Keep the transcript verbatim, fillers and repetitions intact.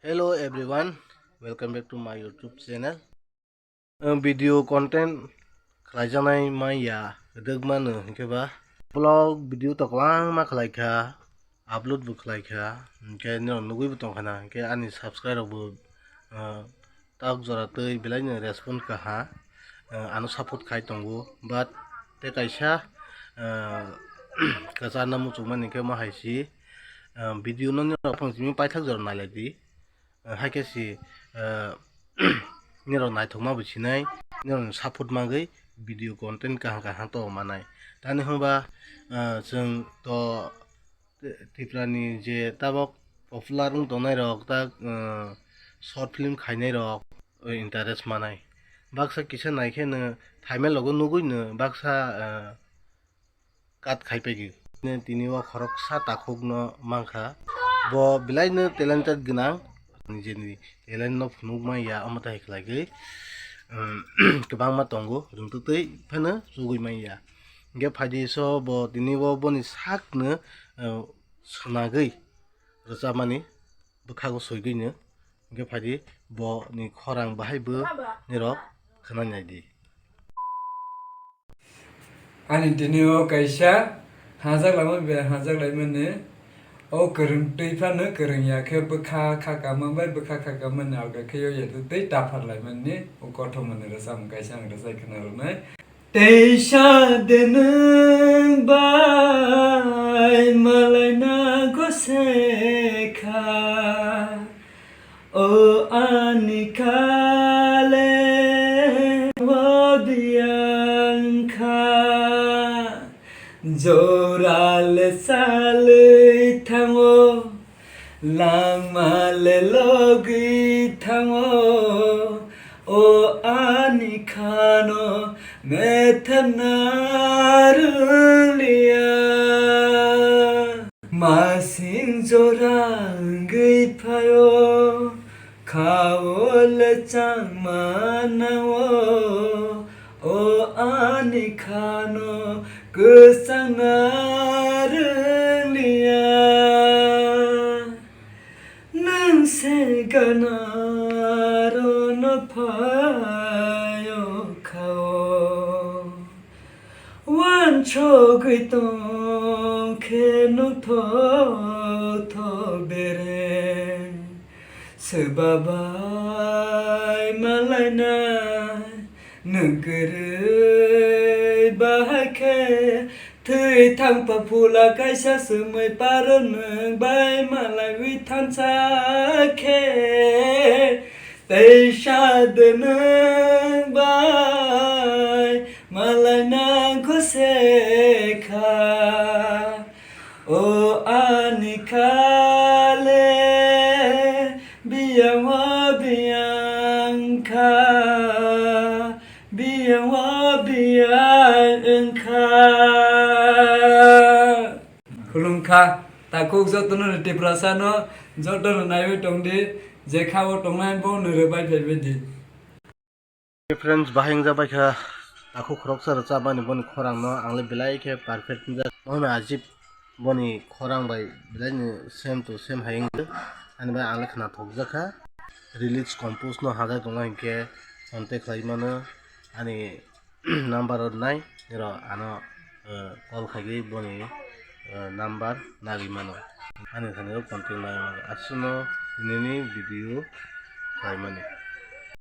Hello everyone, welcome back to my YouTube channel. Uh, video content khlaijaknai manya rwkmano hinkhe ba vlog video to kwbangma khlaikha, upload bo khlaikha, hinkhe norok nugwi bo tongkha na, hinkhe ani subscribe rok bo, uh, tak jora twi belai no respond kaha, uh, ano support khai tongo, but tei kaisa, uh, kwcharna muchungmani hinkhe ma hai si, uh, video no norok phang simi paithak jora nailai di. Haikhe si, ah, nirok naithokma bo sinai, nirok support magwi video content kaham kaham to manai. Tani hwnba, ah, chwng to Tripura ni je tabok popular wng tongnai rok, ta, ah, short film khainai rok, o interest manai. Baksa kisa naikhe no thaimel rogo nugwi no baksa, ah, cut khai paidi. Tini o khoroksa takhukno mankha. Bo belai no talented gwnang. Nijeni talent no phunuk manya, omo tai khlaigwi, um, kwbangma tongo, rwngtwtwi phano chugwi manya. Hinkhe phaidi so bo tini o boni sakno, uh, swnagwi rwchapmani bwkhago soigwino. Hinkhe phaidi boni khorang bahai bo nirok khwnai naidi. Ani tini o kaisa hajak lama be hajak laimani. O kwrwng twi phano kwrwng ya khe bwkha kha kama bai bwkha kha kama ni alga khe o ya twi taphar laimani. O kothomani rwchapmung kaisa ang rwchai khna rwnai. Teisa de nwng bai malai na gose kha. O ani kale o biyang kha, jora le salwi thango, langma le logwi thango, o ani khano methana rwliya. Masing jora wngwi phaio, khao le changma nao, o ani khano kwchangna rwngliya. Nwng se gana rono phaio khao. Wansugwi tong khe nwng thok thok bere, soba bai malainai nwng kwrwi bahai khe. Thwi thangpa phula kaisa swmwi paro nwng bai malaiwi thansa khe. Teisa de nwng bai malai nang kho se kha, o ani kha le biyang o biyang kha, biyang o biyang wng kha. Khulumkha, takhuk jotono ni Tiprasa no, jotono naiwi tongdi, je kha o tongnai bo no rwbai phaibai di. Friends, bahai wngjabaikha takhuk khoroksa rwchapmani boni khorangno, ang le belai khe perfect wngjak. Mohai Ajib boni khorang bai belai no same to same hai wngwi, ani bai ang le khna thokjakha. Lyrics compose no hajak tongo hinkhe contact khlai mano, ani number rwnai, nirok ano, eh, call khaigwi boni, eh, number nagwi mano. Ani thani o contact nai mano. Aswkno nini video khlaimani.